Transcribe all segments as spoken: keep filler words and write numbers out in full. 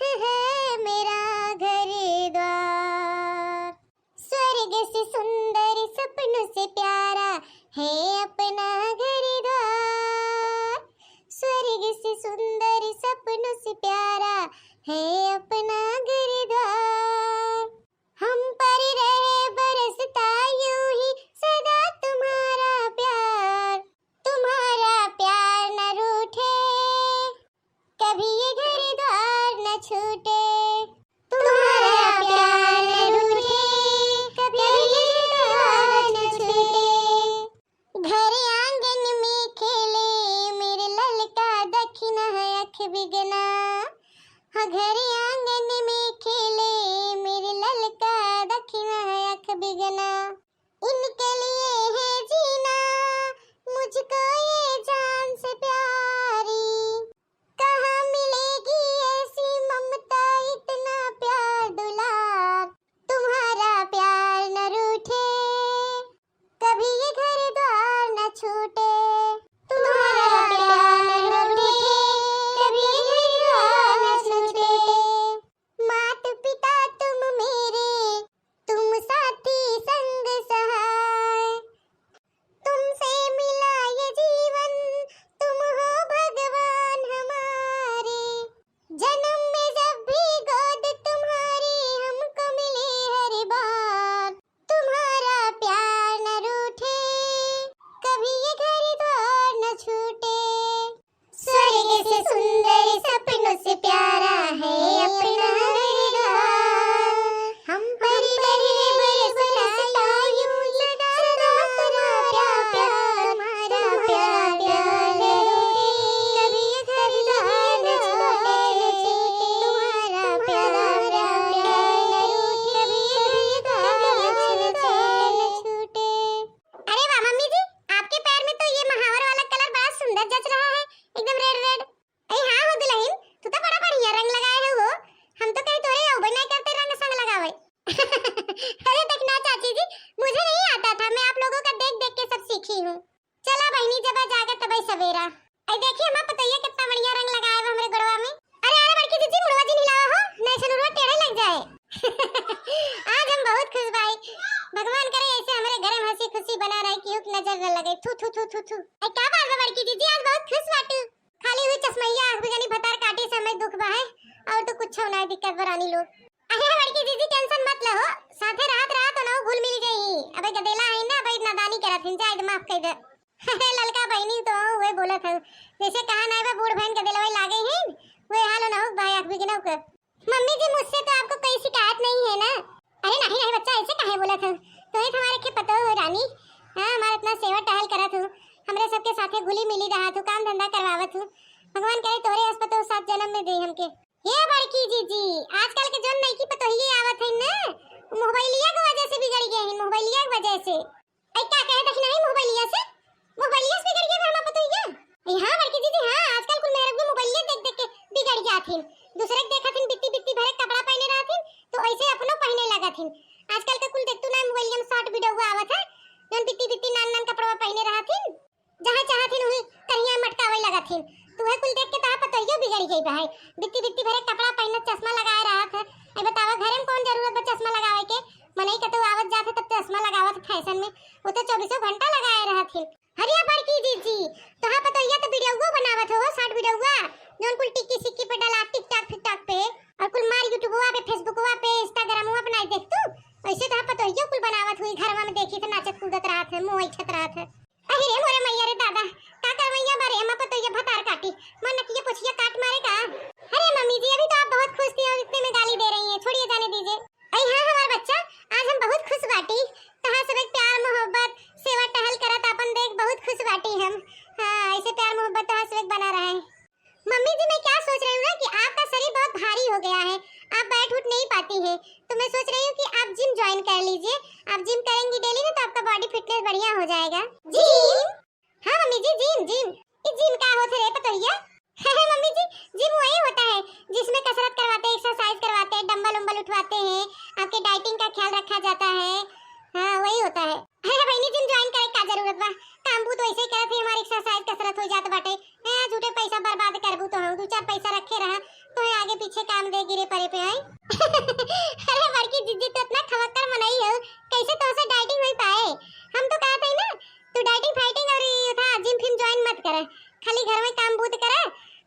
है मेरा घर द्वार। स्वर्ग से सुंदर, सपनों से प्यारा है अपना घर द्वार। स्वर्ग से सुंदर, सपनों से प्यारा है अपना घर द्वार। हम पर रहे बरसता यूं ही सदा तुम्हारा प्यार। तुम्हारा प्यार न रूठे, कभी ये घर द्वार न छूटे। तुम्हारा प्यार न रूठे, कभी ये घर द्वार न छूटे। घर आंगन में खेले मेरे ललका, दखिना है अख बिगना। हाँ, घर आंगन में खेले मेरे ललका, दखिना है अख बिगना। इनके लिए है जीना मुझको ये जान से प्यारी। कहाँ मिलेगी ऐसी ममता, इतना प्यार दुलार। तुम्हारा प्यार न रूठे, कभी ये घर द्वार न छूटे। तुम्हारा प्यार न रूठे, कभी ये घर द्वार न छूटे। मात पिता तुम मेरे, तुम साथी संग सहाय। तुमसे मिला ये जीवन, तुम हो भगवान हमारे। जन्म में जब भी गोद तुम्हारी हमको मिले हर बार। तुम्हारा प्यार न रूठे, कभी ये घर द्वार न छूटे। स्वर्ग से सुंदर, सपनों से प्यारा है अपना घर द्वार। हम पर रहे बरसता यूं ही सदा तुम्हारा प्यार, तुम्हारा प्यार, प्यार है। कभी ये घर द्वार न छूटे, तुम्हारा प्यार, प्यार है। कभी ये घर द्वार न छूटे। अरे वाह मम्मी जी, आपके पैर में तो ये महावर वाला कलर बड़ा सुंदर जच रहा है, एकदम रेड रेड। अरे हाँ हो दुलहिन, तू तो बड़ा बढ़िया रंग लगाए हो। हम तो कहीं तोरे अउबे नहीं करते रंग संग लगावे। अरे देखना चाची जी, मुझे नहीं आता था, मैं आप लोगों का देख देख के सब सीखी हूँ। चला बहिनी, जब जागे तबे सवेरा। अरे देखिए हमार पतोहिया कितना बढ़िया रंग लगाए बा हमरे गोड़वा में। अरे अरे बड़की जीजी, मुड़वा जिन हिलावा हो, नहीं से नुरवा टेढ़े लग जाए। आज हम बहुत खुश बाई। भगवान करे ऐसे हमरे घर में हंसी खुशी बना रहे, केहू की नजर न लगे। थू थू थू थू थू। अरे का बात बा बड़की जीजी, आज बहुत खुश बाटू। खाली हुई चश्मैया आँख बिगनी भतार काटी से हमें दुख बा है, और तो कुछ ना दिक्कत बा रानी लोग। अरे बड़की जीजी टेंशन मत लहो, साथे रहत रहत ना घुल मिल जाई। अबे गदेला है ना, अबे नादानी करत हिन, जाए दे, माफ कर दे। अरे ललका बहिनी तो हुए बोलत हूँ, जैसे कहा ना बा बूढ़ बहन गदेलवा लागे ही, हुए हाल ना हो भाई आँख बिगनौ के। मम्मी जी, मुझसे तो आपको कोई शिकायत नहीं है ना? अरे नहीं नहीं बच्चा, ऐसे काहे बोलत हो? तो ही हमारे के पतो हो रानी। हाँ, हमारा इतना सेवा टहल करत हो, हमरे सबके साथे घुली मिली रहत हो, काम धंधा करवावत हो। भगवान करे तोरे अस पतो सात जन्म में दे हमके। ये बड़की जीजी, आजकल के जोन नईकी पतोहिए आवत है ना, मोबाइलिया के वजह से बिगड़ गए हैं, मोबाइलिया के वजह से। ऐ का कहे देखी नहीं मोबाइलिया से, मोबाइलिया से बिगड़ गए हमार पतोहिया। ऐ हाँ बड़की दीदी, हाँ, आजकल कुल मेहररुआ मोबाइलिया देख देख के बिगड़ जात हिन। दूसरे के देखत हिन बित्ती बित्ती भरे कपड़ा पहने रहत हिन, तो ऐसे अपनो पहने लगत हिन। आजकल के कुल देखतू ना मोबाइलिया में short video आवत है, जोन बित्ती बित्ती नान नान कपड़वा पहने रहत हिन, जहाँ चाहत हिन वही करिया मटकावे लगत हिन। तो वह कुल देख के तहार पतोहियो बिगड़ गई बा है। बित्ती बित्ती भरे कपड़ा पहनत चश्मा लगाए रहत है। ऐ बतावा घरे में कौन जरूरत बा चश्मा लगावे के? मनई कतौ आवत जात है तब चश्मा लगावत है fashion में, वो तो चौबीसों घंटा लगाए रहत हिन। अरे बड़की जीजी, तोहार पतोहिया तो videoओ बनावत हो, short videoआ, जौन कुल टिक्की सिक्की पे डाला, TikTok फिकटॉक पे, और कुल मार YouTubeवा पे, Facebookवा पे, Instagramवा पे नाई देख तू। ऐसे तोहार पतोहियो कुल बनावत हुई, घरवा में देखी तो नाचत कूदत रहत है, मुँह ऐठत रहत है। अरे रे मोरे मैया रे दादा, का करवैया बारे, अम्मा पतोहिया भतार काटी, मन नकिया पोछिया काट मारे का। अरे मम्मी जी, अभी तो आप बहुत खुश थी और इतने में गाली दे रही हैं, छोड़िए जाने दीजिए। अरे हाँ हमार बच्चा, आज हम बहुत खुश बाटी, तहार सबके प्यार मोहब्बत, सेवा टहल करत आपन देख बहुत खुश बाटी हम। हाँ, ऐसे प्यार मोहब्बत तहार सबके बना रहे। मम्मी जी, मैं क्या सोच रही हूँ ना कि आपका शरीर बहुत भारी हो गया है, आप बैठ उठ नहीं पाती हैं, तो मैं सोच रही हूँ कि आप gym join कर लीजिए। आप gym करेंगी daily ना, तो आपका body fitness बढ़िया हो जाएगा। Gym? हाँ मम्मी जी, gym, gym। ये gym का होता है पतोहिया? मम्मी जी, gym वही होता है जिसमें कसरत करवाते हैं, exercise करवाते हैं, dumbbell उम्बल उठवाते हैं, आपके dieting का ख्याल रखा जाता है। हाँ, वही होता है। अरे बहिनी, gym join करे का जरूरत बा? काम बूत वैसे ही करत ही, हमारी exercise कसरत हो जात बाटे। हैं, झूठे पैसा बर्बाद करबू तो हम दो चार पैसा रखे रहा, तो आगे पीछे काम दे गिरे परे पे आई। अरे बड़की जिज्जी, तू इतना खमक्कड़ मनई हो, कैसे तोसे डाइटिंग होई पाए? हम तो कहत हई ना, तू डाइटिंग फाइटिंग और ई उठा जिम फिम ज्वाइन मत करे, खाली घर में काम बूत करे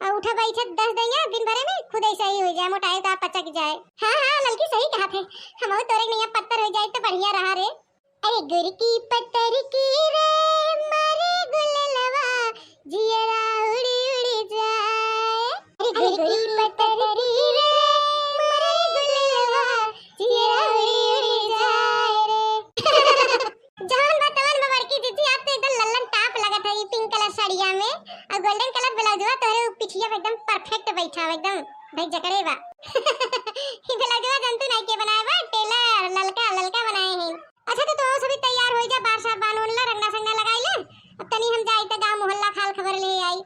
और उठा बैठे दस दैया दिन भरे में खुद ऐसा ही हो जाए, मोटाए तो आप पचक जाए। हाँ हाँ ललकी सही कहत है, हम तोरे नैया पत्थर हो जाए तो बढ़िया रहा रे। अरे गुरकी पत्थर की रे, मारे गुललवा, जियरा उड़ी उड़ी जाए। अरे गुरकी पत्थर की रे, मारे गुललवा, जियरा उड़ी उड़ी जाए रे। जवन बा तवन बा बड़की जिज्जी, आप तो एकदम लल्लन टाप लगत है ई पिंक कलर साड़िया में, और गोल्डन कलर ब्लाउजवा तोहरे उ पिठिया पे एकदम परफेक्ट बैठा है, एकदम भाई जकड़े बा। ई ब्लाउजवा जनतू नाई के बनाए बा, टेलर ललका ललका बनाए हैं। अच्छा तो तू सभी तैयार हो जा, बार साहब बान ओन ला, रंगना संगना लगाई ले। अब तनी हम जाई त गाँव मोहल्ला खाल खबर ले आई।